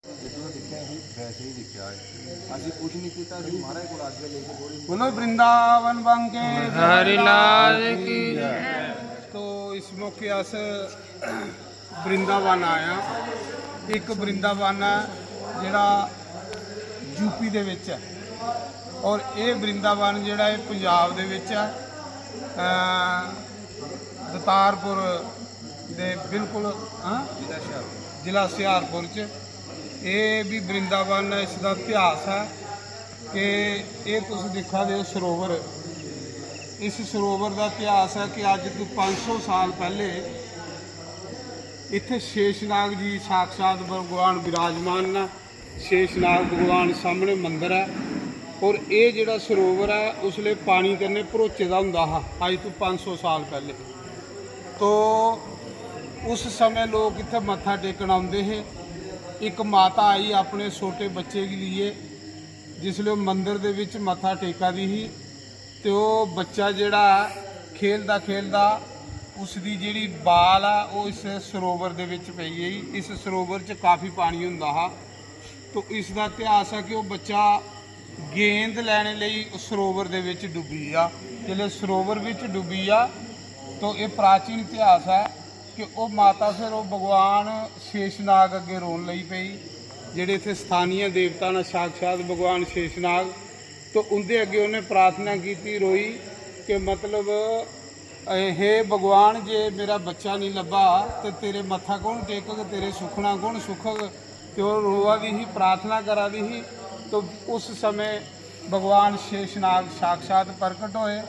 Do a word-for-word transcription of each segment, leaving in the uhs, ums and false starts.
जित्थों दिक्खेआ ही वैसे ही दिक्खेआ है। असी कुछ नहीं किया, असी महाराज को आगे लेके थोड़ी बोलो वृंदावन बांके हरि लाल की तो इस मौके अस वृंदावन आए हैं। एक वृंदावन है जेह्ड़ा यूपी दे बिच है, और ये वृंदावन जेह्ड़ा है पंजाब दे बिच है, अ, दतारपुर दे बिल्कुल, हाँ, जिला हुशियारपुर च। एह् बी वृंदावन ऐ, इसदा इतिहास ऐ कि एह् तुस दिक्खा दे ओ सरोवर। इस सरोवर दा इतिहास ऐ कि अज्ज तो पंज सौ साल पैह्ले इत्थै शेषनाग जी साक्षात भगवान विराजमान न। शेषनाग भगवान सामने मंदर ऐ, और एह् जेह्ड़ा सरोवर ऐ उसलै पानी कन्नै भरोचे दा होंदा हा, अज्ज तो पंज सौ साल पैह्ले। तो उस समें लोक इत्थै मत्था टेकन औंदे हे। इक माता आई अपने छोटे बच्चे गी लेइयै, जिसलै ओह् मंदर दे बिच मत्था टेका दी ही, ते ओह् बच्चा जेह्ड़ा ऐ खेलदा खेलदा उसदी जेह्ड़ी बाल ऐ ओह् इस सरोवर दे बिच पेई गेई। इस सरोवर च काफी पानी होंदा हा। तो इसदा इतिहास ऐ कि ओह् बच्चा गेंद लैने लेई सरोवर दे बिच डुब्बी गेआ। जिसलै सरोवर बिच डुब्बी गेआ तो एह् प्राचीन इतिहास ऐ कि ओह् माता फिर ओह् भगवान शेषनाग अग्गें रोन लगी पेई। जेह्ड़े इत्थै स्थानीय देवता न साक्षात भगवान शेषनाग, तो उं'दे अग्गें उ'नें प्रार्थना कीती, रोई कि मतलब, "हे भगवान, जे मेरा बच्चा नहीं लब्भा ते तेरे मत्था कौन टेकग, तेरे सुखना कौन सुखग?" ते ओह् रोआ दी ही, प्रार्थना करा दी ही। तो उस समें भगवान शेषनाग साक्षात प्रकट होए,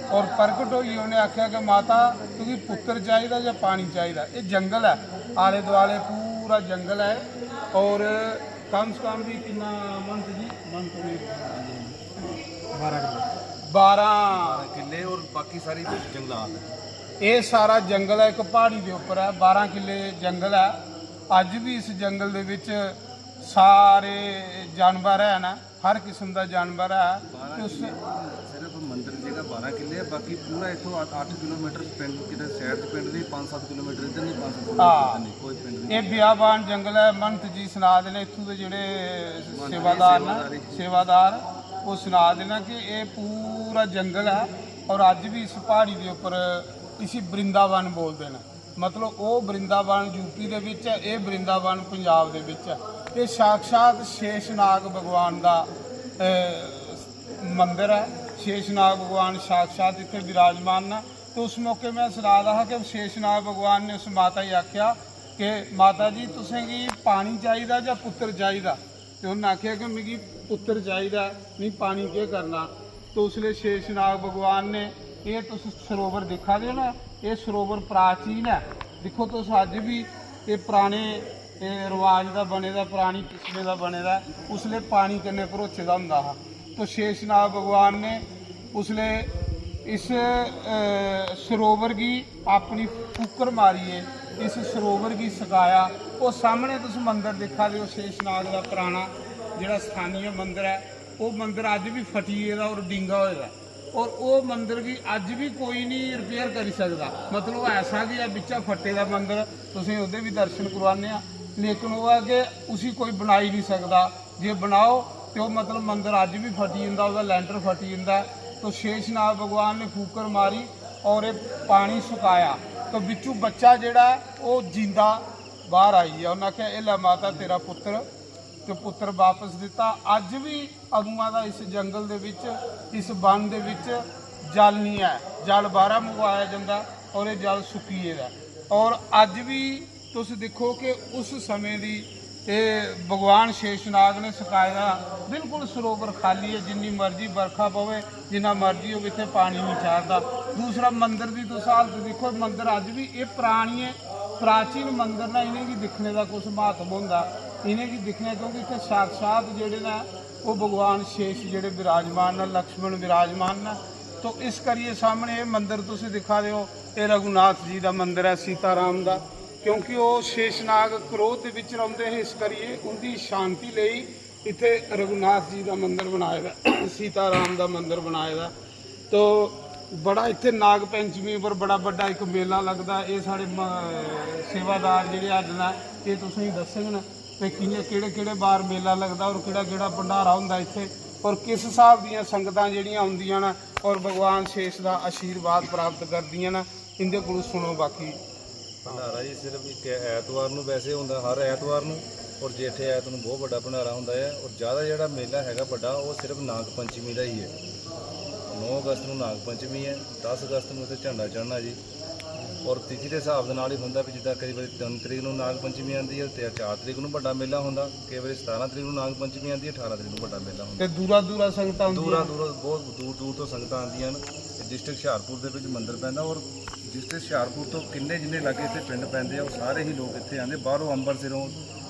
और प्रकट होइयै उ'नें आखेआ कि माता, तुगी पुत्तर चाहिदा जां पानी चाहिदा? एह् जंगल ऐ, आले दुआले पूरा जंगल ऐ। और कम से कम भी किन्ना मंथ जी, मंथ में बारां किल्ले और बाकी सारी जंगलात। एह् सारा जंगल ऐ, इक प्हाड़ी दे उप्पर ऐ, बारां किल्ले जंगल ऐ। अज्ज बी इस जंगल दे बिच सारे जानवर हैन, हर किस्म दा जानवर ऐ। ते उस सिर्फ मंदर जगह बारां किल्ले ऐ, बाकी पूरा इत्थों अट्ठ किलोमीटर पिंड, किते साइड च पिंड नहीं, पंज सत्त किलोमीटर इधर नहीं, पंज सत्त किलोमीटर इधर नहीं, कोई पिंड नहीं। एह् बियाबान जंगल ऐ। महंत जी सना दे न, इत्थूं दे जेह्ड़े सेवादार न, सेवादार, ओह् सना दे न कि एह् पूरा जंगल ऐ, और अज्ज बी इस प्हाड़ी दे उप्पर इसी वृंदावन बोलदे न। मतलब ओह् वृंदावन यूपी दे बिच ऐ, एह् वृंदावन पंजाब दे बिच ऐ। एह् साक्षात शेषनाग भगवान दा, अ, मंदर ऐ। शेषनाग भगवान साक्षात इत्थै विराजमान न। तो उस मौके में सना दा हा कि शेषनाग भगवान ने उस माता गी आखेआ कि माता जी, तुसेंगी पानी चाहिदा जां पुत्तर चाहिदा? ते उन्नै आखेआ कि मिगी पुत्तर चाहिदा ऐ, मिगी पानी केह् करना? तो उसलै शेषनाग भगवान ने, एह् तुस सरोवर दिक्खा दे ओ ना, एह् सरोवर प्राचीन ऐ। दिक्खो तुस अज्ज बी एह् पराने, एह् रवाज दा बने दा, परानी किस्में दा बने दा ऐ। उसलै पानी कन्नै भरोचे दा होंदा हा। तो शेषनाग भगवान ने उसलै इस, अ, सरोवर गी अपनी फुक्कर मारियै इस सरोवर गी सकाया। ओह् सामनै तुस मंदर दिक्खा दे ओ शेषनाग दा पराना जेह्ड़ा स्थानीय मंदर ऐ, ओह् मंदर अज्ज बी फटी गेदा और डिंगा होए दा ऐ। और ओह् मंदर गी अज्ज बी कोई निं रिपेयर करी सकदा। मतलब ओह् ऐसा गै ऐ, बिच्चा फट्टे दा मंदर, तुसें ओह्दे बी दर्शन करोआने आं। लेकिन ओह् ऐ कि उसी कोई बनाई निं सकदा। जे बनाओ ते ओह् मतलब मंदर अज्ज बी फटी जंदा, ओह्दा लैंटर फटी जंदा ऐ। तो शेषनाग भगवान ने फूकर मारी और एह् पानी सुकाया। तो बिच्चू बच्चा जेह्ड़ा ऐ ओह् जींदा बाह्र आई गेआ। उन्नै आखेआ, "एह् लै माता तेरा पुत्तर।" ते पुत्तर बापस दित्ता। अज्ज बी अदुआं दा इस जंगल दे बिच, इस वन दे बिच जल निं ऐ। जल बाह्रा मंगवाया जंदा और एह् जल सुक्की गेदा ऐ। और अज्ज बी तुस दिक्खो कि उस समें दी एह् भगवान शेषनाग ने सकाए दा बिल्कुल सरोवर खाल्ली ऐ। जिन्नी मर्जी बरखा पवै, जिन्ना मर्जी होवै, इत्थै पानी निं चाढ़दा। दूसरा मंदर दी तुस हालत दिक्खो, मंदर अज्ज बी एह् परानिये प्राचीन मंदर न, इ'नेंगी दिक्खने दा कुछ म्हात्म होंदा। इ'नेंगी दिक्खने, क्योंकि इत्थै साक्षात जेह्ड़े न ओह् भगवान शेष जेह्ड़े विराजमान न, लक्ष्मण विराजमान न। तो इस करियै सामनै एह् मंदर तुस दिक्खा दे ओ, एह् रघुनाथ जी दा मंदर ऐ, सीताराम दा। क्योंकि ओह् शेषनाग क्रोध दे बिच रौंह्दे हे, इस करियै उं'दी शांति लेई इत्थै रघुनाथ जी दा मंदर बनाए दा, सीताराम दा मंदर बनाए दा। तो बड़ा इत्थै नाग पंचमी पर बड़ा बड्डा इक मेला लगदा। एह् साढ़े म-, सेवादार जेह्ड़े हन न, एह् तुसेंगी दस्सङन। ते कि'यां, केह्ड़े केह्ड़े बार मेला लगदा और केह्ड़ा केह्ड़ा भंडारा होंदा इत्थै, और किस स्हाब दियां संगतां जेह्ड़ियां औंदियां न और भगवान शेष दा आशीर्वाद प्राप्त करदियां न, इं'दे कोलू सुनो बाकी। भंडारा जी सिर्फ इक ऐतवार ਨੂੰ ਵੈਸੇ ਹੁੰਦਾ, ਹਰ ਐਤਵਾਰ ਨੂੰ, ਔਰ ਜੇਠੇ ਐਤ ਨੂੰ ਬਹੁਤ ਵੱਡਾ ਭੰਡਾਰਾ ਹੁੰਦਾ ਹੈ। ਔਰ ਜ਼ਿਆਦਾ ਜਿਹੜਾ ਮੇਲਾ ਹੈਗਾ ਵੱਡਾ, ਉਹ ਸਿਰਫ ਨਾਗ ਪੰਚਮੀ ਦਾ ਹੀ ਹੈ। ਨੌ ਅਗਸਤ ਨੂੰ ਨਾਗ ਪੰਚਮੀ ਹੈ, ਦਸ ਅਗਸਤ ਨੂੰ ਇੱਥੇ ਝੰਡਾ ਚੜ੍ਹਨਾ ਜੀ। ਔਰ ਤਿਥੀ ਦੇ ਹਿਸਾਬ ਦੇ ਨਾਲ ਹੀ ਹੁੰਦਾ ਵੀ ਜਿੱਦਾਂ ਕਈ ਵਾਰੀ ਤਿੰਨ ਤਰੀਕ ਨੂੰ ਨਾਗ ਪੰਚਮੀ ਆਉਂਦੀ ਹੈ ਤੇ ਚਾਰ ਤਰੀਕ ਨੂੰ ਵੱਡਾ ਮੇਲਾ ਹੁੰਦਾ, ਕਈ ਵਾਰੀ ਸਤਾਰਾਂ ਤਰੀਕ ਨੂੰ ਨਾਗ ਪੰਚਮੀ ਆਉਂਦੀ ਹੈ, ਅਠਾਰਾਂ ਤਰੀਕ ਨੂੰ ਵੱਡਾ ਮੇਲਾ ਹੁੰਦਾ। ਤੇ ਦੂਰਾ ਦੂਰਾ ਸੰਗਤਾਂ ਆਉਂਦੀਆਂ ਦੂਰਾ ਨੇ। ਦੂਰੋਂ, ਬਹੁਤ ਦੂਰ ਦੂਰ ਤੋਂ ਸੰਗਤਾਂ ਆਉਂਦੀਆਂ ਨੇ। ਡਿਸਟ੍ਰਿਕਟ ਹੁਸ਼ਿਆਰਪੁਰ ਦੇ ਵਿੱਚ ਮੰਦਿਰ ਪੈਂਦਾ, ਔਰ ਡਿਸਟ੍ਰਿਕਟ ਹੁਸ਼ਿਆਰਪੁਰ ਤੋਂ ਕਿੰਨੇ ਜਿੰਨੇ ਲਾਗੇ ਇੱਥੇ ਪਿੰਡ ਪੈਂਦੇ ਆ, ਉਹ ਸਾਰੇ ਹੀ ਲੋਕ ਇੱਥੇ ਆਉਂਦੇ। ਬਾਹਰੋਂ, ਅੰਮ੍ਰਿਤਸਰੋਂ,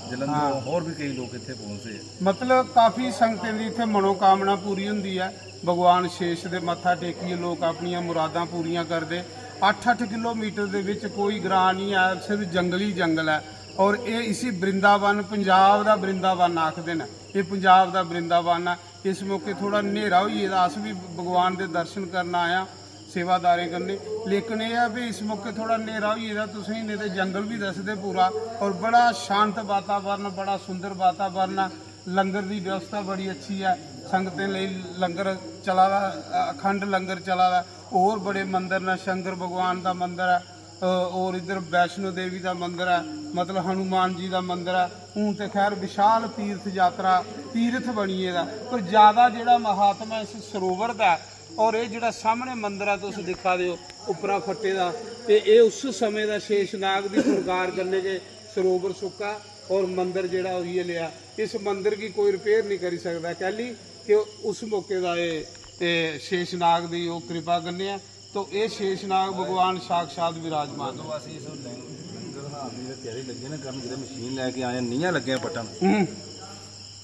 ਜਲੰਧਰੋਂ, ਹਾਂ। ਹੋਰ ਵੀ ਕਈ ਲੋਕ ਇੱਥੇ ਪਹੁੰਚਦੇ ਆ। ਮਤਲਬ ਕਾਫੀ ਸੰਗਤਾਂ ਦੀ ਇੱਥੇ ਮਨੋਕਾਮਨਾ ਪੂਰੀ ਹੁੰਦੀ ਹੈ। ਭਗਵਾਨ ਸ਼ੇਸ਼ ਦੇ ਮੱਥਾ ਟੇਕ ਕੇ ਲੋਕ ਆਪਣੀਆਂ ਮੁਰਾਦਾਂ ਪੂਰੀਆਂ ਕਰਦੇ। ਅੱਠ ਅੱਠ ਕਿਲੋਮੀਟਰ ਦੇ ਵਿੱਚ ਕੋਈ ਗ੍ਰਾਂ ਨਹੀਂ ਹੈ, ਸਿਰਫ ਜੰਗਲ ਹੀ ਜੰਗਲ ਹੈ। ਔਰ ਇਹ ਇਸੀ ਬ੍ਰਿੰਦਾਵਨ, ਪੰਜਾਬ ਦਾ ਬ੍ਰਿੰਦਾਵਨ ਆਖਦੇ ਨੇ, ਇਹ ਪੰਜਾਬ ਦਾ ਬ੍ਰਿੰਦਾਵਨ ਆ। ਇਸ ਮੌਕੇ ਥੋੜਾ ਹਨੇਰਾ ਹੋਈ ਇਹਦਾ, ਅਸ ਵੀ ਭਗਵਾਨ ਦੇ ਦਰਸ਼ਨ ਕਰਨ ਆਇਆ ਸੇਵਾਦਾਰੇ ਕਰਨੇ। ਲੇਕਿਨ ਇਹ ਆ ਵੀ ਇਸ ਮੌਕੇ ਥੋੜਾ ਹਨੇਰਾ ਹੋਈ ਇਹਦਾ, ਤੁਸੀਂ ਨਹੀਂ ਤੇ ਜੰਗਲ ਵੀ ਦੱਸਦੇ ਪੂਰਾ। ਔਰ ਬੜਾ ਸ਼ਾਂਤ ਵਾਤਾਵਰਨ, ਬੜਾ ਸੁੰਦਰ ਵਾਤਾਵਰਨ ਆ। ਲੰਗਰ ਦੀ ਵਿਵਸਥਾ ਬੜੀ ਅੱਛੀ ਹੈ। ਸੰਗਤਾਂ ਲਈ ਲੰਗਰ ਚਲਾ ਦਾ, ਅਖੰਡ ਲੰਗਰ ਚਲਾ ਦਾ। ਹੋਰ ਬੜੇ ਮੰਦਿਰ ਨੇ, ਸ਼ੰਕਰ ਭਗਵਾਨ ਦਾ ਮੰਦਿਰ ਹੈ, ਅ, ਔਰ ਇੱਧਰ ਵੈਸ਼ਨੋ ਦੇਵੀ ਦਾ ਮੰਦਿਰ ਹੈ, ਮਤਲਬ ਹਨੂਮਾਨ ਜੀ ਦਾ ਮੰਦਿਰ ਹੈ। ਹੁਣ ਤੇ ਖੈਰ ਵਿਸ਼ਾਲ ਤੀਰਥ ਯਾਤਰਾ, ਤੀਰਥ ਬਣੀ ਇਹਦਾ। ਪਰ ਜ਼ਿਆਦਾ ਜਿਹੜਾ ਮਹਾਤਮਾ ਇਸ ਸਰੋਵਰ ਦਾ ਹੈ, ਔਰ ਇਹ ਜਿਹੜਾ ਸਾਹਮਣੇ ਮੰਦਿਰ ਹੈ ਤੁਸੀਂ ਦਿਖਾ ਦਿਓ, ਉੱਪਰਾ ਫੱਟੇ ਦਾ, ਤੇ ਇਹ ਉਸ ਸਮੇਂ ਦਾ ਸ਼ੇਸ਼ਨਾਗ ਦੀ ਫੁਲਕਾਰ ਕਰਨੇ के सरोवर सूखा और मंदिर ਜਿਹੜਾ ਹੋਈ ਲਿਆ। ਇਸ ਮੰਦਿਰ ਕੀ ਕੋਈ ਰਿਪੇਅਰ ਨਹੀਂ ਕਰੀ ਸਕਦਾ, कहली कि उस मौके ਦਾ ਇਹ, ਇਹ ਸ਼ੇਸ਼ਨਾਗ ਦੀ ਉਹ ਕਿਰਪਾ ਕਰਨੇ ਆ। तो ਇਹ ਸ਼ੇਸ਼ਨਾਗ ਭਗਵਾਨ ਸਾਕਸ਼ਾਤ ਵਿਰਾਜਮਾਨ ਜਦੋਂ ਅਸੀਂ ਇਸ ਲੰਗ- ਲੰਗਰ ਹਾਲ ਦੀ ਤਿਆਰੀ ਲੱਗੇ ਨਾ ਕਰਨ, ਜਿਹੜੇ ਮਸ਼ੀਨ ਲੈ ਕੇ ਆਏ ਆ, ਨੀਆਂ ਲੱਗੀਆਂ ਪੱਟਣ, ਹੂੰ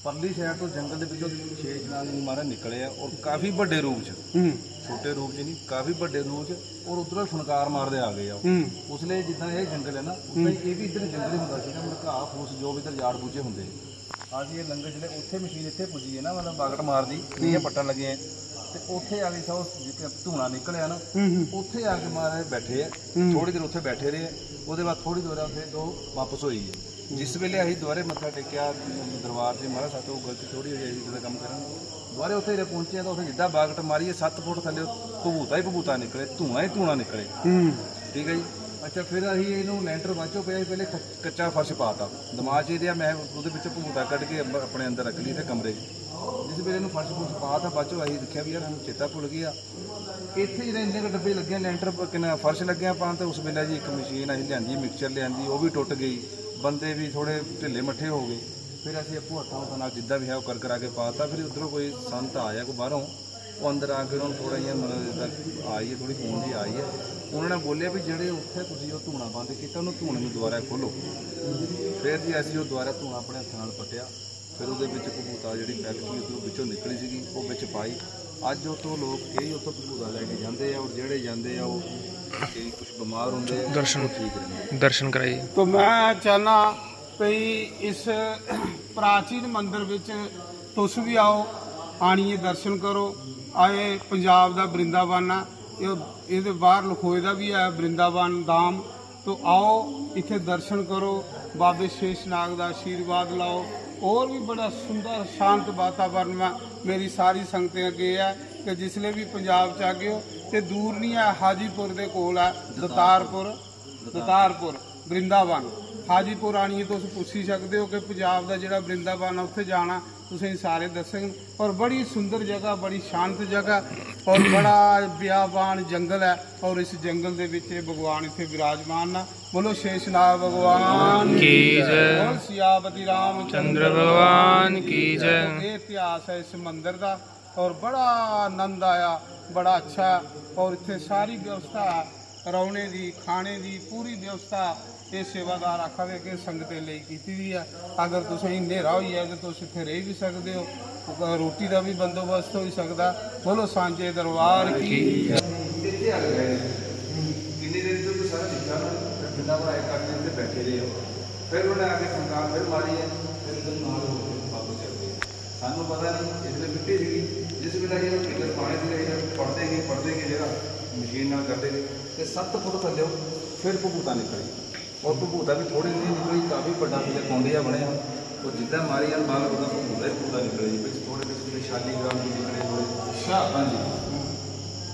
ਪਰਲੀ ਸਾਈਡ ਤੋਂ ਜੰਗਲ ਦੇ ਵਿੱਚੋਂ ਸ਼ੇਸ਼ਨਾਗ ਜੀ ਮਹਾਰਾਜ ਨਿਕਲੇ ਆ, ਔਰ ਕਾਫੀ ਵੱਡੇ ਰੂਪ ਚ, ਹੂੰ ਛੋਟੇ ਰੂਪ ਚ ਨਹੀਂ, ਕਾਫੀ ਵੱਡੇ ਰੂਪ ਚ, ਔਰ ਉਧਰੋਂ ਫੁੰਕਾਰ ਮਾਰਦੇ ਆ ਗਏ ਆ। ਹੂੰ ਉਸ ਲਈ ਜਿੱਦਾਂ ਇਹ ਜੰਗਲ ਹੈ ਨਾ, ਉਦਾਂ ਹੀ ਇਹ ਵੀ ਇੱਧਰ ਜੰਗਲ ਹੀ ਹੁੰਦਾ ਸੀਗਾ, ਮਤਲਬ ਘਾਹ ਫੂਸ ਜੋ ਵੀ ਇੱਧਰ ਝਾੜ ਬੂਝੇ ਹੁੰਦੇ। ਅਸੀਂ ਇਹ ਲੰਗਰ ਜਿਹੜੇ ਉੱਥੇ ਮਸ਼ੀਨ ਇੱਥੇ ਪੁੱਜੀ ਹੈ ਨਾ, ਮਤਲਬ ਬਾਗਟ ਮਾਰਦੀ, ਨੀਆਂ ਪੱਟਣ ਲੱਗੇ ਆ, ਤੇ ਉੱਥੇ ਆ ਕੇ ਸਭ ਜਿੱਥੇ ਧੂਣਾ ਨਿਕਲਿਆ ਨਾ, ਹੂੰ ਹੂੰ ਉੱਥੇ ਆ ਕੇ ਮਹਾਰਾਜ ਬੈਠੇ ਆ। ਹੂੰ। ਥੋੜੀ ਦੇਰ ਉੱਥੇ ਬੈਠੇ ਰਹੇ ਆ। ਉਹਦੇ ਬਾਅਦ ਥੋੜੀ ਦੇਰ ਫਿਰ ਦੋ ਵਾਪਸ ਹੋਈ ਹੈ। ਜਿਸ ਵੇਲੇ ਅਸੀਂ ਦੁਬਾਰੇ ਮੱਥਾ ਟੇਕਿਆ ਦਰਬਾਰ 'ਚ, ਮਹਾਰਾਜ, ਸਾਤੋਂ ਗਲਤੀ ਥੋੜੀ ਹੋਈ, ਅਸੀਂ ਇਦਾਂ ਕੰਮ ਕਰਾਂਗੇ। ਦੁਬਾਰੇ ਉੱਥੇ ਜਿਹੜੇ ਪਹੁੰਚੇ ਤਾਂ ਉੱਥੇ ਜਿੱਦਾਂ ਬਾਗਟ ਮਾਰੀ ਹੈ, ਸੱਤ ਫੁੱਟ ਥੱਲੇ ਭੂਤਾ ਹੀ ਭੂਤਾ ਨਿਕਲੇ, ਧੂਣਾ ਹੀ ਧੂਣਾ ਨਿਕਲੇ। ਹੂੰ ਠੀਕ ਹੈ ਜੀ। ਅੱਛਾ, ਫਿਰ ਅਸੀਂ ਇਹਨੂੰ ਲੈਂਟਰ ਬਾਅਦ ਚੋਂ ਪਿਆ ਸੀ, ਪਹਿਲੇ ਕ- ਕੱਚਾ ਫਰਸ਼ ਪਾਤਾ। ਦਿਮਾਗ 'ਚ ਇਹਦੇ ਆ, ਮੈਂ ਉਹਦੇ ਵਿੱਚ ਭੂਤਾ ਕੱਢ ਕੇ ਅੰਬ- ਆਪਣੇ ਅੰਦਰ ਰੱਖ ਲਈ ਤੇ ਕਮਰੇ 'ਚ। ਜਿਸ ਵੇਲੇ ਇਹਨੂੰ ਫਰਸ਼ ਫੁਰਸ਼ ਪਾਤਾ, ਬਾਅਦ ਚੋਂ ਅਸੀਂ ਦੇਖਿਆ ਵੀ ਯਾਰ, ਸਾਨੂੰ ਚੇਤਾ ਭੁੱਲ ਗਿਆ। ਇੱਥੇ ਜਿਹੜੇ ਇੰਨੇ ਕੁ ਡੱਬੇ ਲੱਗੇ ਆ, ਲੈਂਟਰ ਪ- ਕਿੰਨਾ ਫਰਸ਼ ਲੱਗਿਆ ਪਾਉਣ, ਤੇ ਉਸ ਵੇਲੇ ਜੀ ਇੱਕ ਮਸ਼ੀਨ ਅਸੀਂ ਲਿਆਂਦੀ, ਮਿਕਸਚਰ ਲਿਆਂਦੀ, ਉਹ ਵੀ ਟੁੱਟ ਗਈ। ਬੰਦੇ ਵੀ ਥੋੜੇ ਢਿੱਲੇ ਮੱਠੇ ਹੋ ਗਏ। ਫਿਰ ਅਸੀਂ ਆਪੋ ਹੱਥਾਂ ਹੱਥਾਂ ਨਾਲ ਜਿੱਦਾਂ ਵੀ ਹੈ ਉਹ ਕਰ ਕਰਾ ਕੇ ਪਾਤਾ। ਫਿਰ ਉਧਰੋਂ ਕੋਈ ਸੰਤ ਆਇਆ, ਕੋਈ ਬਾਹਰੋਂ, ਉਹ ਅੰਦਰ ਆ ਕੇ ਉਹਨਾਂ ਨੂੰ ਥੋੜਾ ਜਿਹਾ, ਮਤਲਬ, ਜਿੱਦਾਂ ਆਈ ਹੈ, ਥੋੜੀ ਖੂਨ ਦੀ ਆਈ ਹੈ। ਉਹਨਾਂ ਨੇ ਬੋਲਿਆ ਵੀ ਜਿਹੜੇ ਉੱਥੇ ਤੁਸੀਂ ਉਹ ਧੂਣਾ ਬੰਦ ਕੀਤਾ, ਉਹਨੂੰ ਧੂਣੇ ਨੂੰ ਦੁਬਾਰਾ ਖੋਲੋ। ਫਿਰ ਜੀ ਅਸੀਂ ਉਹ ਦੁਬਾਰਾ ਧੂਣਾ ਆਪਣੇ ਹੱਥਾਂ ਨਾਲ ਪੱਟਿਆ। ਫਿਰ ਉਹਦੇ ਵਿੱਚ ਭੂਤਾ ਜਿਹੜੀ ਬੈਲ ਸੀ, ਉਧਰੋਂ ਵਿੱਚੋਂ ਨਿਕਲੀ ਸੀਗੀ, ਉਹ ਵਿੱਚ ਪਾਈ। ਅੱਜ ਉੱਥੋਂ ਲੋਕ ਕਈ ਉੱਥੋਂ ਭੂਤਾ ਲੈ ਕੇ ਜਾਂਦੇ ਆ, ਔਰ ਜਿਹੜੇ ਜਾਂਦੇ ਆ, ਉਹ ਕਈ ਕੁਝ ਬਿਮਾਰ ਹੁੰਦੇ ਆ, ਦਰਸ਼ਨ। ਉਹ ਠੀਕ ਰਹਿੰਦੇ। ਦਰਸ਼ਨ ਕਰਾਈ। तो मैं चाहना भई इस प्राचीन मंदर विच तुस भी आओ, आनियै दर्शन करो। आए पंजाब दा वृंदावन ऐ, एह्- एह्दे बाहर लखोए दा बी ऐ वृंदावन धाम। तो आओ, इत्थै दर्शन करो, बाबे शेषनाग दा आशीर्वाद लैओ। होर बी बड़ा सुंदर शांत वातावरण ऐ। मेरी सारी संगतें अग्गें एह् ऐ कि जिसलै बी पंजाब च आगेओ ते दूर निं ऐ, हाजीपुर दे कोल ऐ दतारपुर। दतारपुर वृंदावन, हाजीपुर आनियै तुस पुच्छी सकदे ओ कि पंजाब दा जेह्ड़ा वृंदावन ऐ, उत्थै जाना, तुसेंगी सारे दस्सङन। और बड़ी सुंदर जगह, बड़ी शांत जगह और बड़ा बियाबान जंगल ऐ। और इस जंगल दे बिच एह् भगवान इत्थै विराजमान न। बोलो शेषनाग भगवान की जय। बोल सियापति रामचंद्र चंद्र भगवान की जय। एह् इतिहास ऐ इस मंदर दा। और बड़ा आनंद आया, बड़ा अच्छा। और इत्थै सारी व्यवस्था ऐ, रौह्ने दी, खाने दी पूरी व्यवस्था। एह् सेवादार आखा दे कि संगतें लेई कीती दी ऐ। अगर तुसेंगी न्हेरा होई जाए ते तुस इत्थै रेही बी सकदे ओ, रोटी दा बी बंदोबस्त होई सकदा। बोलो सांझे दरबार की। ਇੱਥੇ ਆ ਗਏ। ਕਿੰਨੀ ਦੇਰ ਤੋਂ ਸਾਰਾ ਲਿਖਿਆ ਨਾ, ਫਿਰ ਜਿੰਨਾ ਵਾਰ ਆਏ ਕੱਟ ਤੇ ਬੈਠੇ ਰਹੇ ਹੋ। ਫਿਰ ਉਹਨੇ ਆ ਕੇ ਫੁੰਕਾਰ ਫਿਰ ਮਾਰੀ ਹੈ, ਫਿਰ ਇਧਰ ਨਾਲ ਹੋ ਕੇ ਵਾਪਸ ਚਲ ਗਏ। ਸਾਨੂੰ ਪਤਾ ਨਹੀਂ, ਇਸ ਵੇਲੇ ਮਿੱਟੀ ਸੀਗੀ, ਜਿਸ ਵੇਲੇ ਇਹ ਕਿੱਧਰ ਪਾਣੀ ਸੀ, ਇਹ ਪੜਦੇ ਗਏ, ਪੜਦੇ ਗਏ ਜਿਹੜਾ ਮਸ਼ੀਨ ਨਾਲ ਕਰਦੇ ਗਏ, ਤੇ ਸੱਤ ਫੁੱਟ ਥੱਲੇ ਫਿਰ ਭੂਤਾ ਨਿਕਲੀ। ਔਰ ਭੂਤਾ ਵੀ ਥੋੜੀ ਜਿਹੀ ਨਿਕਲੀ, ਕਾਫੀ ਵੱਡਾ ਥੱਲੇ ਕੌਂਡਿਆ ਬਣਿਆ। ਉਹ ਜਿੱਦਾਂ ਮਾਰੀ ਜਾਣ, ਬਾਹਰ ਉਹਦਾ ਭੂਤ ਹੈ, ਭੂਤਾ ਨਿਕਲੇ ਜੀ, ਵਿੱਚ ਥੋੜੇ, ਵਿੱਚ ਥੋੜੇ ਸ਼ਾਲੀ ਗ੍ਰਾਮ ਵੀ ਨਿਕਲੇ ਥੋੜੇ। ਅੱਛਾ। ਹਾਂਜੀ।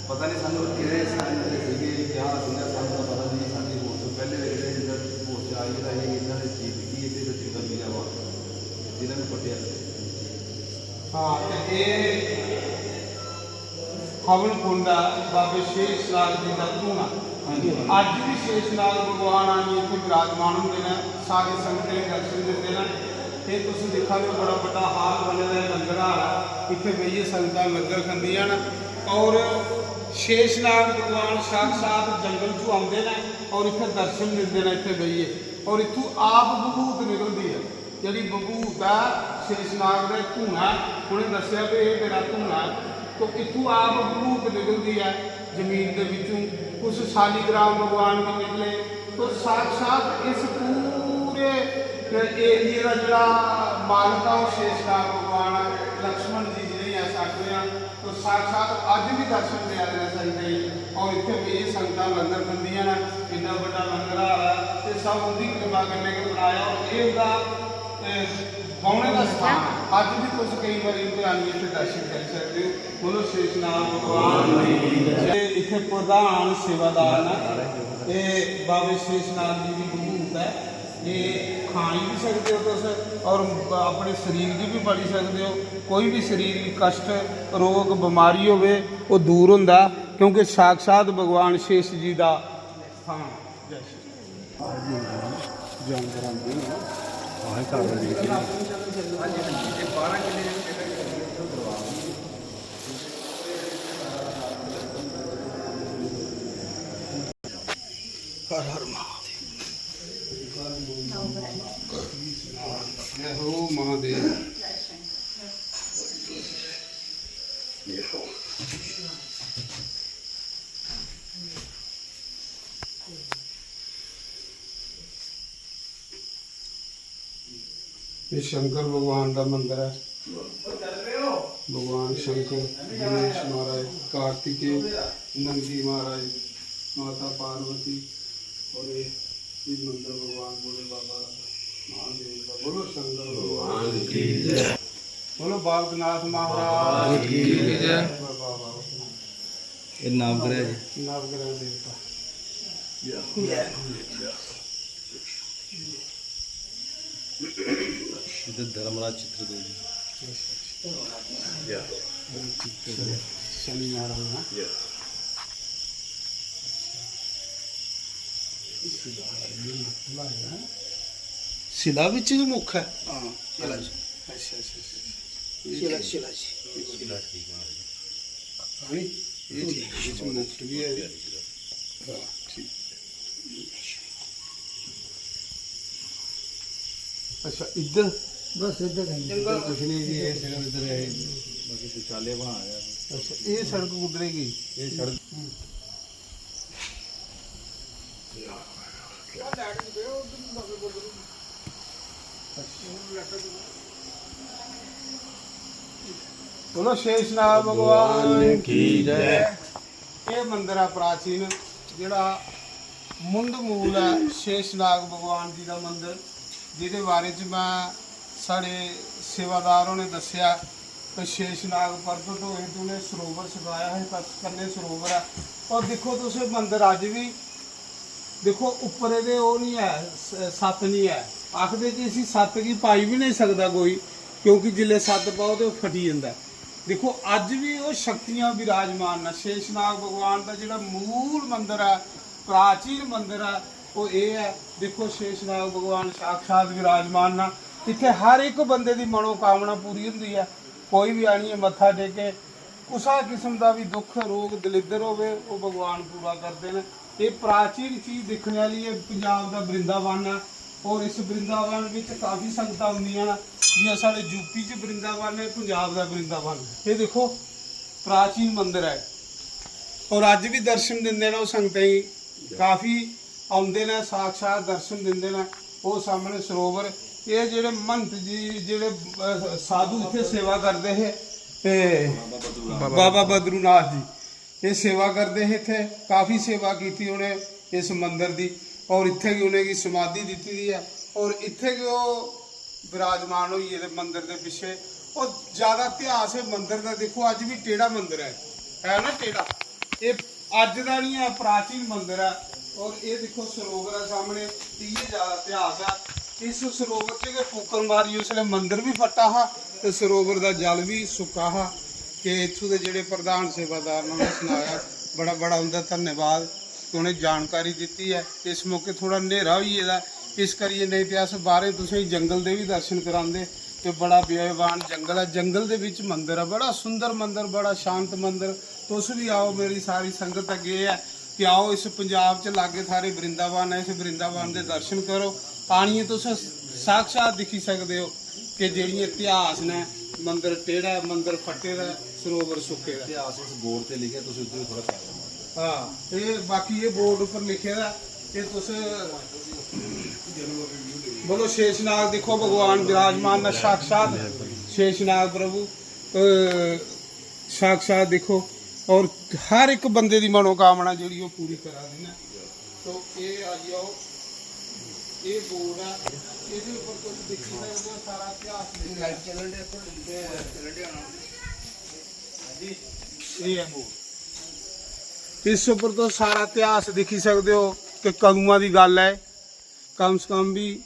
ਪਤਾ ਨਹੀਂ ਸਾਨੂੰ ਕਿਹੜੇ ਸਾਲ ਦੇ ਸੀਗੇ, ਕਿਆ ਸੀਗਾ, ਸਾਨੂੰ ਤਾਂ ਪਤਾ ਨਹੀਂ। ਸਾਡੀ ਹੋਸ਼ ਤੋਂ ਪਹਿਲੇ ਵੇਲੇ ਜਿੱਦਾਂ ਹੋਸ਼ 'ਚ ਆਈ ਤਾਂ ਇਹ ਇਦਾਂ ਦੀ ਚੀਜ਼ ਦਿਖੀ, ਇੱਥੇ ਤਾਂ ਜੰਗਲ ਮਿਲਿਆ ਵਾ, ਜਿਨ੍ਹਾਂ ਨੂੰ ਪੱਟਿਆ। ਹਾਂ, ਤੇ ਇਹ ਹਵਨ ਕੁੰਡ ਆ, ਬਾਬੇ ਸ਼ੇਸ਼ਨਾਗ ਜੀ ਦਾ ਧੂਣਾ। ਹਾਂਜੀ। ਅੱਜ ਵੀ ਸ਼ੇਸ਼ਨਾਗ ਭਗਵਾਨ ਆਣੀ ਇੱਥੇ ਵਿਰਾਜਮਾਨ ਹੁੰਦੇ ਨੇ, ਸਾਰੀ ਸੰਗਤ ਨੂੰ ਦਰਸ਼ਨ ਦਿੰਦੇ ਨੇ। ਇਹ ਤੁਸੀਂ ਦੇਖਾਂਗੇ, ਬੜਾ ਵੱਡਾ ਹਾਲ ਬਣਿਆ ਹੋਇਆ, ਲੰਗਰ ਹਾਲ ਆ। ਇੱਥੇ ਬਈਏ, ਸੰਗਤਾਂ ਲੰਗਰ ਖਾਂਦੀਆਂ ਨੇ। ਔਰ ਸ਼ੇਸ਼ਨਾਗ ਭਗਵਾਨ ਸਾਕਸ਼ਾਤ ਜੰਗਲ ਚੋਂ ਆਉਂਦੇ ਨੇ ਔਰ ਇੱਥੇ ਦਰਸ਼ਨ ਦਿੰਦੇ ਨੇ, ਇੱਥੇ ਬਈਏ। ਔਰ ਇੱਥੋਂ ਆਪ ਬਭੂਤ ਨਿਕਲਦੀ ਹੈ, ਜਿਹੜੀ ਬਭੂਤ ਹੈ ਸ਼ੇਸ਼ਨਾਗ ਦਾ ਧੂਣਾ। ਉਹਨੇ ਦੱਸਿਆ ਵੀ ਇਹ ਮੇਰਾ ਧੂਣਾ ਹੈ। ਤੋ ਇੱਥੋਂ ਆਪ ਬਭੂਤ ਨਿਕਲਦੀ ਹੈ ਜ਼ਮੀਨ ਦੇ ਵਿੱਚੋਂ। ਕੁਛ ਸ਼ਾਲੀਗ੍ਰਾਮ ਭਗਵਾਨ ਵੀ ਨਿਕਲੇ। ਤੋ ਸਾਕਸ਼ਾਤ ਇਸ ਪੂਰੇ ਏਰੀਏ ਦਾ ਜਿਹੜਾ ਮਾਲਕ ਆ, ਉਹ ਸ਼ੇਸ਼ਨਾਗ ਭਗਵਾਨ ਆ, ਲਕਸ਼ਮਣ ਜੀ ਜਿਹੜੇ ਆ, ਸਾਡੇ ਆ। ਤੋ ਸਾਕਸ਼ਾਤ ਅੱਜ ਵੀ ਦਰਸ਼ਨ ਦੇ ਰਹੇ ਨੇ, ਸਾਡੇ। ਔਰ ਇੱਥੇ ਵੀ ਇਹ ਸੰਗਤਾਂ ਲੰਗਰ ਖਾਂਦੀਆਂ ਨੇ, ਇੰਨਾ ਵੱਡਾ ਲੰਗਰ ਆ ਰਿਹਾ, ਤੇ ਸਭ ਉਹਦੀ ਕਿਰਪਾ ਕਰਨੇ ਕੇ ਬਣਾਇਆ। ਔਰ ਇਹ ਉਹਦਾ, ਅਹ, ਬਾਉਣੇ ਦਾ ਸਥਾਨ ਹੈ। ਅੱਜ ਵੀ ਤੁਸੀਂ ਕਈ ਵਾਰੀ ਉੱਥੇ ਆਣ ਕੇ ਇੱਥੇ ਦਰਸ਼ਨ ਕਰ ਸਕਦੇ ਹੋ। ਬੋਲੋ ਸ਼ੇਸ਼ਨਾਗ ਭਗਵਾਨ ਦੀ ਜੈ। ਤੇ ਇੱਥੇ ਪ੍ਰਧਾਨ ਸੇਵਾਦਾਰ ਨੇ, ਇਹ ਬਾਬੇ ਸ਼ੇਸ਼ਨਾਗ ਜੀ ਦੀ ਬਹੂਤ ਹੈ। ਇਹ ਖਾ ਵੀ ਸਕਦੇ ਹੋ ਤੁਸੀਂ, ਔਰ ਆਪਣੇ ਸਰੀਰ ਦੀ ਵੀ ਬੜੀ ਸਕਦੇ ਹੋ। ਕੋਈ ਵੀ ਸਰੀਰ ਦੀ ਕਸ਼ਟ, ਰੋਗ, ਬਿਮਾਰੀ ਹੋਵੇ, ਉਹ ਦੂਰ ਹੁੰਦਾ, ਕਿਉਂਕਿ ਸਾਕਸ਼ਾਤ ਭਗਵਾਨ ਸ਼ੇਸ਼ ਜੀ ਦਾ ਸਥਾਨ ਹੈ। ਜੈ ਸ਼੍ਰੀ। ਜਾਨਵਰਾਂ ਦੇ ਆਹ ਘਰ ਦੇ ਵਿੱਚ। ਹਰ ਹਰ ਮਹਾਦੇਵ। ਜੈ ਹੋ ਮਹਾਦੇਵ। ਇਹ ਸ਼ੰਕਰ ਭਗਵਾਨ ਦਾ ਮੰਦਿਰ ਹੈ। ਭਗਵਾਨ ਸ਼ੰਕਰ, ਗਣੇਸ਼ ਮਹਾਰਾਜ, ਕਾਰਤਿਕੇय, ਨੰਦੀ ਮਹਾਰਾਜ, ਮਾਤਾ ਪਾਰਵਤੀ, ਔਰ ਇਹ ਵੀ ਮੰਦਿਰ ਭਗਵਾਨ ਭੋਲੇ ਬਾਬਾ ਮਹਾਦੇਵ ਦਾ। ਬੋਲੋ ਸ਼ੰਕਰ ਭਗਵਾਨ ਕੀ ਜੈ। ਬੋਲੋ ਬਾਲਕਨਾਥ ਮਹਾਰਾਜ ਕੀ ਜੈ। ਵਾਹ, ਵਾਹ, ਵਾਹ। ਇਹ ਨਾਮ ਕਰਿਆ ਜੀ। ਨਵਗ੍ਰਹ ਦੇਵਤਾ। ਇਹ ਧਰਮਰਾਜ ਚਿੱਤਰਦੂਰ ਜੀ। ਸ਼ਨੀ ਮਹਾਰਾਜ ਨਾ। ਸ਼ਿਲਾ ਵਿੱਚ ਵੀ ਮੁੱਖ ਹੈ। ਹਾਂ, ਸ਼ਿਲਾ ਚ। ਅੱਛਾ, ਅੱਛਾ, ਅੱਛਾ। ਸ਼ਿਲਾ, ਸ਼ਿਲਾ ਚ। ਹਾਂ, ਇਹ ਠੀਕ, ਇਹ ਚ ਮੁੱਖ ਵੀ ਹੈ। ਹਾਂ, ਠੀਕ। ਅੱਛਾ, ਇੱਧਰ? ਬਸ ਇੱਧਰ ਹੈ। ਇੱਧਰ ਕੁਛ ਨਹੀਂ ਜੀ, ਇਹ ਸਿਰਫ ਇੱਧਰ ਹੈ। ਬਾਕੀ ਸ਼ੌਚਾਲਿਆ ਬਣਾ ਲਿਆ। ਅੱਛਾ, ਇਹ ਸੜਕ ਕਿੱਧਰ ਗਈ? ਇਹ ਸੜਕ ਬੋਲੋ ਸ਼ੇਸ਼ਨਾਗ ਭਗਵਾਨ ਕੀ ਜੈ। ਇਹ ਮੰਦਿਰ ਆ ਪ੍ਰਾਚੀਨ, ਜਿਹੜਾ ਮੁੰਡ ਮੂਲ ਹੈ ਸ਼ੇਸ਼ਨਾਗ ਭਗਵਾਨ ਜੀ ਦਾ ਮੰਦਿਰ, ਜਿਹਦੇ ਬਾਰੇ ਚ ਮੈਂ, ਸਾਡੇ ਸੇਵਾਦਾਰ ਉਹਨੇ ਦੱਸਿਆ ਕਿ ਸ਼ੇਸ਼ਨਾਗ ਪ੍ਰਗਟ ਹੋਏ ਤੇ ਉਹਨੇ ਸਰੋਵਰ ਛਕਾਇਆ ਹੈ, ਤਾਂ ਕੰਨੇ ਸਰੋਵਰ ਹੈ। ਔਰ ਦੇਖੋ ਤੁਸੀਂ, ਮੰਦਿਰ ਅੱਜ ਵੀ, ਦੇਖੋ, ਉੱਪਰ ਇਹਦੇ ਉਹ ਨਹੀਂ ਹੈ, ਸ- ਸੱਤ ਨਹੀਂ ਹੈ। ਆਖਦੇ ਕਿ ਅਸੀਂ ਸੱਤ ਕੀ ਪਾਈ ਵੀ ਨਹੀਂ ਸਕਦਾ ਕੋਈ, ਕਿਉਂਕਿ ਜਿੱਲੇ ਸੱਤ ਪਾਓ ਤੇ ਉਹ ਫਟੀ ਜਾਂਦਾ। ਦੇਖੋ, ਅੱਜ ਵੀ ਉਹ ਸ਼ਕਤੀਆਂ ਵਿਰਾਜਮਾਨ ਨੇ। ਸ਼ੇਸ਼ਨਾਗ ਭਗਵਾਨ ਦਾ ਜਿਹੜਾ ਮੂਲ ਮੰਦਿਰ ਹੈ, ਪ੍ਰਾਚੀਨ ਮੰਦਿਰ ਹੈ, ਉਹ ਇਹ ਹੈ। ਦੇਖੋ, ਸ਼ੇਸ਼ਨਾਗ ਭਗਵਾਨ ਸਾਕਸ਼ਾਤ ਵਿਰਾਜਮਾਨ ਨੇ। ਇੱਥੇ ਹਰ ਇੱਕ ਬੰਦੇ ਦੀ ਮਨੋਕਾਮਨਾ ਪੂਰੀ ਹੁੰਦੀ ਹੈ। ਕੋਈ ਵੀ ਆਣੀਏ, ਮੱਥਾ ਟੇਕੇ, ਕੁਸਾ ਕਿਸਮ ਦਾ ਵੀ ਦੁੱਖ, ਰੋਗ, ਦਲਿੱਦਰ ਹੋਵੇ, ਉਹ ਭਗਵਾਨ ਪੂਰਾ ਕਰਦੇ ਨੇ। ਇਹ ਪ੍ਰਾਚੀਨ ਚੀਜ਼ ਦੇਖਣ ਵਾਲੀ ਹੈ। ਪੰਜਾਬ ਦਾ ਬ੍ਰਿੰਦਾਵਨ ਹੈ, ਔਰ ਇਸ ਬ੍ਰਿੰਦਾਵਨ ਵਿੱਚ ਕਾਫੀ ਸੰਗਤਾਂ ਹੁੰਦੀਆਂ ਨੇ। ਜਿਵੇਂ ਸਾਡੇ ਯੂਪੀ ਚ ਬ੍ਰਿੰਦਾਵਨ ਹੈ, ਪੰਜਾਬ ਦਾ ਬ੍ਰਿੰਦਾਵਨ ਹੈ। ਇਹ ਦੇਖੋ, ਪ੍ਰਾਚੀਨ ਮੰਦਿਰ ਹੈ, ਔਰ ਅੱਜ ਵੀ ਦਰਸ਼ਨ ਦਿੰਦੇ ਨੇ ਉਹ ਸੰਗਤਾਂ ਹੀ। ਕਾਫੀ ਆਉਂਦੇ ਨੇ, ਸਾਕਸ਼ਾਤ ਦਰਸ਼ਨ ਦਿੰਦੇ ਨੇ। ਉਹ ਸਾਹਮਣੇ ਸਰੋਵਰ, ਇਹ ਜਿਹੜੇ ਮਹੰਤ ਜੀ, ਜਿਹੜੇ, ਅਹ, ਸਾਧੂ ਇੱਥੇ ਸੇਵਾ ਕਰਦੇ ਹੈ, ਤੇ ਬਾਬਾ ਬਦਰੂਨਾਥ ਜੀ, ਇਹ ਸੇਵਾ ਕਰਦੇ ਹੈ ਇੱਥੇ। ਕਾਫੀ ਸੇਵਾ ਕੀਤੀ ਉਹਨੇ ਇਸ ਮੰਦਿਰ ਦੀ, ਔਰ ਇੱਥੇ ਵੀ ਉਹਨੇ ਕੀ ਸਮਾਧੀ ਦਿੱਤੀ ਦੀ ਹੈ, ਔਰ ਇੱਥੇ ਵੀ ਉਹ विराजमान होई गेदे मंदर दे पिच्छे। और ज्यादा इतिहास एह् मंदर दा, दिक्खो अज्ज बी टेढ़ा मंदर ऐ, है ना टेढ़ा। एह् अज्ज दा निं ऐ, प्राचीन मंदर ऐ। और एह् दिक्खो सरोवर ऐ सामने, इ'यै ज्यादा इतिहास ऐ। इस सरोवर च गै फूकन मारी उसलै मंदर बी फट्टा हा ते सरोवर दा जल बी सुक्का हा। कि इत्थूं दे जेह्ड़े प्रधान सेवादार न उ'नें सनाया, बड़ा बड़ा उं'दा धन्यवाद कि उ'नें जानकारी दित्ती ऐ। इस मौके थोह्ड़ा न्हेरा होई गेदा, इस करियै नेईं ते अस बाह्रें तुसेंगी जंगल दे बी दर्शन करांदे। ते बड़ा बेअबान जंगल ऐ, जंगल दे बिच मंदर ऐ, बड़ा सुंदर मंदर, बड़ा शांत मंदर। तुस बी आओ, मेरी सारी संगत अग्गें ऐ कि आओ, इस पंजाब च लागे थारे वृंदावन ऐ, इस वृंदावन दे दर्शन करो। आनियै तुस साक्षात दिक्खी सकदे ओ कि जेह्ड़ियां इतिहास न, मंदर टेढ़ा ऐ, मंदर फट्टे दा ऐ, सरोवर सुक्के दा ऐ। इतिहास इस बोर्ड ते लिखेआ, तुस उद्धर थोह्ड़ा पैर मारो। हां, एह् बाकी एह् बोर्ड उप्पर लिखे दा ऐ, एह् तुस बोलो शेषनाग दिक्खो, भगवान विराजमान न साक्षात शेषनाग प्रभु, अ, साक्षात दिक्खो। और हर इक बंदे दी मनोकामना जेह्ड़ी ओह् पूरी करा दे न। तो एह् आई जाओ, एह् बोर्ड ऐ, एह्दे उप्पर तुस दिक्खी सकदे ओ सारा इतिहास लिखे दा ऐ। जी, एह् ऐ बोर्ड। इस उप्पर तुस सारा इतिहास दिक्खी सकदे ओ कि कदुआं दी गल्ल ऐ, कम से कम बी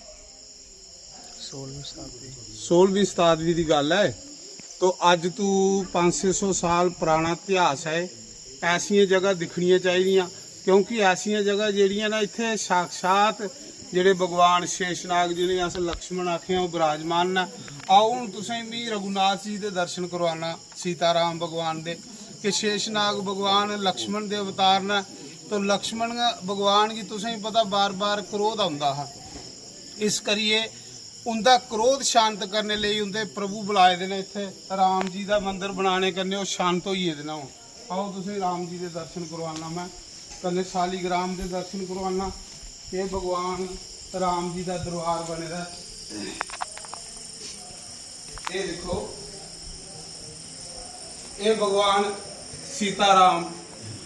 सोलहवीं शताब्दी। सोलहवीं शताब्दी दी गल्ल ऐ। तो अज्ज तू पंज छे सौ साल पराना इतिहास ऐ। ऐसियां जगह दिक्खनियां चाहिदियां, क्योंकि ऐसियां जगह जेह्ड़ियां न, इत्थै साक्षात जेह्ड़े भगवान शेषनाग, जि'नेंगी अस लक्ष्मण आखने आं, ओह् विराजमान न। आओ, हून तुसेंगी मी रघुनाथ जी दे दर्शन करोआना, सीताराम भगवान दे, कि शेषनाग भगवान लक्ष्मण दे अवतार न। तो लक्ष्मण भगवान गी तुसेंगी पता, बार बार क्रोध औंदा हा, इस करियै उं'दा क्रोध शांत करने लेई उं'दे प्रभु बुलाए दे न इत्थै। राम जी दा मंदर बनाने कन्नै ओह् शांत होई गेदे न। हून आओ, तुसें राम जी दे दर्शन करोआना मैं, कन्नै शालीग्राम दे दर्शन करोआना। एह् भगवान राम जी दा दरबार बने दा ऐ। एह् दिक्खो, एह् भगवान सीताराम,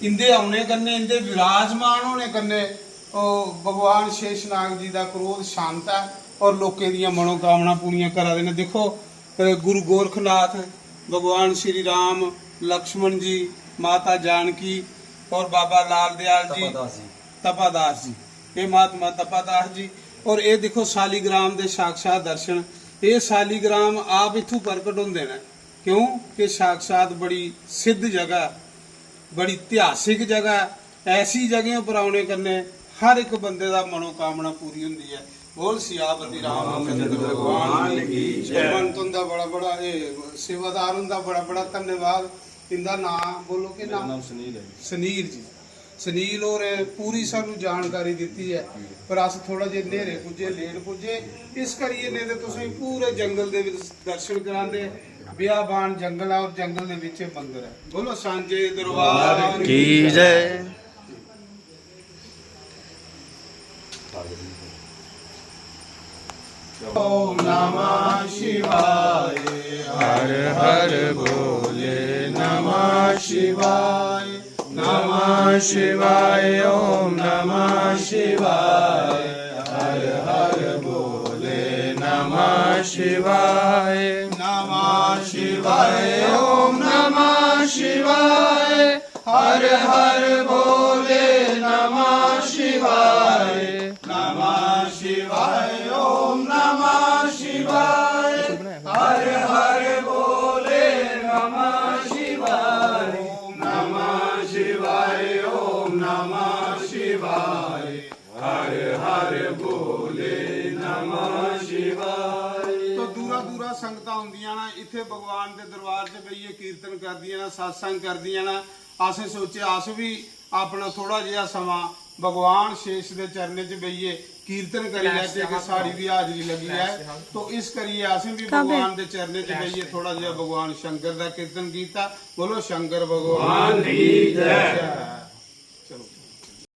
इं'दे औने कन्नै, इं'दे विराजमान होने कन्नै ओह् भगवान शेषनाग जी दा क्रोध शांत ऐ और लोकें दियां मनोकामना पूरियां करा दे न। दिक्खो, अ, गुरु गोरखनाथ, भगवान श्री राम, लक्ष्मण जी, माता जानकी और बाबा लाल दयाल जी, तपादास जी। तपादास जी, एह् महात्मा तपादास जी। और एह् दिक्खो, शालीग्राम दे साक्षात दर्शन। एह् शालीग्राम आप इत्थूं प्रकट होंदे न, क्यों कि साक्षात बड़ी सिद्ध जगह, बड़ी इतिहासिक जगह ऐ। ऐसी जगहें पर औने कन्नै हर इक बंदे दा मनोकामना पूरी होंदी ऐ। बोल सियापति रामचंद्र भगवान की जय। पंत हुंदा बड़ा बड़ा, एह् सेवादार हुंदा बड़ा बड़ा धन्यवाद। इंदा नाम बोलो, केह् मेरा नाम? नाम सुनील है। सुनील जी, सुनील होरें पूरी सानू जानकारी दित्ती ऐ, पर अस थोड़ा जेहा न्हेरे पुज्जे, लेट पुज्जे, इस करियै, नेईं ते तुसेंगी पूरे जंगल दे बिच दर्शन करांदे। बेआबान जंगल ऐ और जंगल दे बिच एह् मंदर ऐ। बोलो सांझे दरबार की जय। ओम नमः शिवाय। हर हर भोले नमः शिवाय। नमः शिवाय, ओम नमः शिवाय। हर हर भोले नमः शिवाय। नमः शिवाय, ओम नमः शिवाय। हर हर भोले नमः शिवाय। नमः शिवाय, ओम नमः शिवाय। हर हर भोले नमः शिवाय। नमः शिवाय, ओम नमः शिवाय। हर हर भोले नमः शिवाय। तो दूरा दूरा संगतां आंदियां ना, इत्थे भगवान दे दरबार च बेहियै कीर्तन करदियां ना, सत्संग करदियां ना। असें सोचेआ अस बी अपना थोड़ा जेहा समां भगवान शेष दे चरणें च बेहियै कीर्तन करी लैचे कि साढ़ी बी हाजरी लगी जाए। तो इस करियै असें बी भगवान दे चरणें च बेहियै थोड़ा जेहा भगवान शंकर दा कीर्तन कीता। बोलो शंकर भगवान की जय।